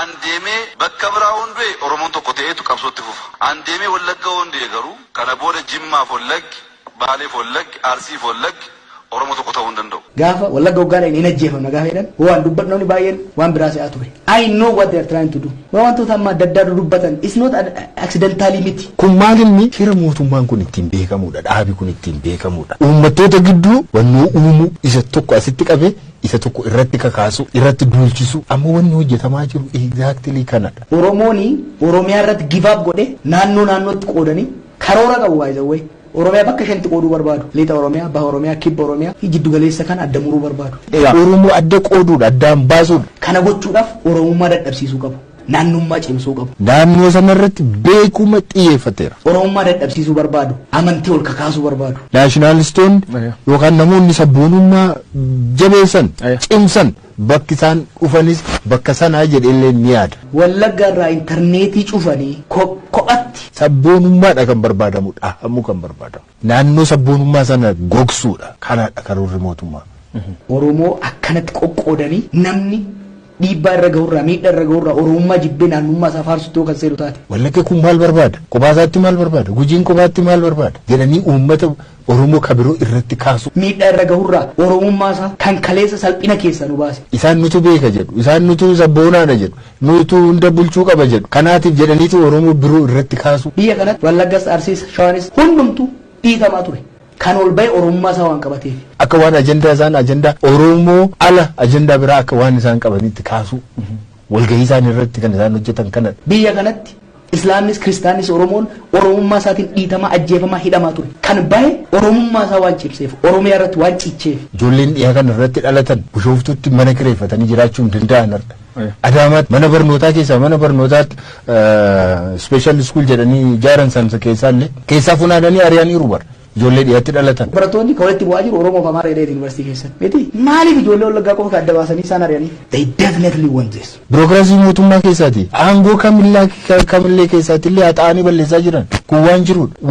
An deemee bakka biraa hundee Oromoon tokko ta'eetu qabsootti fufa. An deemee Wallagga hundee garuu kana booda Jimmaaf Wallaggi, Baaleef Wallaggi, Arsiif Wallaggi Oromoo tokko ta'uu hin danda'u. Gaafa Wallagga waggaa hin ajjeefamna gaafa jedhan, waan dubbatu namni baay'een waan biraa se'aa ture. I know what they are trying to do. Waan wantoota amma adda addaa dubbatan is not accidentally miti. Kun maalinni shira mootummaan kun ittiin beekamudha. Dhaabi kun ittiin beekamudha. Uummattoota gidduu wannoo uumuu, isa tokko asitti qabee isa tokko irratti kakaasu, irratti duulchisu, amma wanni hojjetamaa jiru exactly kanadha. Oromooni Oromiyaa irratti give up godhe, naannoo naannootti qoodanii karoora qabu baay'ee. Oromiyaa bakka shanitti qooduu barbaadu. Lixa Oromiyaa, Baha Oromiyaa, Kibba Oromiyaa fi jiddu galeessa kan adda muruu barbaadu. Oromoo adda qooduudha, addaan baasuudha. Kana gochuudhaaf Oromummaa dadhabsiisuu qabu. Naannummaa cimsuu qabu. Naannoo sanarratti beekuma xiyyeeffateera. Oromummaa dadhabsiisuu barbaadu. Amantii ol kakaasuu barbaadu. Nationalistoonni yookaan namoonni sabboonummaa jabeessan, cimsan, bakki isaan dhufanis bakka sanaa jedheellee ni yaada. Wallagga irraa intarneetii cufanii kophatti. Sabboonummaadha kan barbaadamu, dhahamuu kan barbaadamu. Naannoo sabboonummaa sana gogsuudha. Kanaadha karoorri mootummaa. Oromoo akkanatti qoqqoodanii namni dhiibbaa irra gahurraa, miidhaa irra gahurraa Oromummaa jibbee naannummaa isaa faarsutti yoo kan seenu taate. Wallagga kun maal barbaada? Kophaa maal barbaada? Gujiin kophaatti maal barbaada? Jedhanii uummata Oromoo kabiroo irratti kaasu. Miidhaa irra gahurraa Oromummaa isaa kan kaleessa salphina keessaa nu baase. Isaan nutu beeka jedhu, isaan nutu sabboonaadha jedhu, nutu hunda bulchuu qaba jedhu. Kanaatiif jedhaniitu Oromoo biroo irratti kaasu. Biyya kanatti Wallaggas, Arsiis, Shawaanis hundumtuu dhiitamaa ture. Kan ol bahe Oromummaa isaa waan qabateef. Akka waan ajandaa isaan ajandaa Oromoo ala ajandaa biraa akka waan isaan qabanitti kaasu. Walgahii isaan irratti kan isaan hojjetan kanadha. Biyya kanatti Islaamnis, Kiristaanis, Oromoon Oromummaa isaatiin dhiitamaa, ajjeefamaa, hidhamaa ture. Kan bahe Oromummaa isaa waan cimseef, Oromiyaa irratti waan cicheef. Ijoolleen dhiyaa kana irratti dhalatan Bishooftutti mana kireeffatanii jiraachuu hin danda'an har'a. Adaamaatti mana barnootaa keessaa, mana barnootaatti special school jedhanii ijaaran san keessaa illee keessaa funaananii ari'aniiru bara. Ijoollee dhiyaatti dhalatan. Barattoonni kan walitti bu'aa jiru Oromoo fi Amaara jedhee yuunivarsiitii keessatti. Miti maaliif ijoollee Wallaggaa qofa kan adda baasanii isaan ari'anii? They definitely want this. Birookiraasii mootummaa keessaati. Aangoo kamillee keessaatti illee haxaa'anii balleessaa jiran. Kun waan jirudha.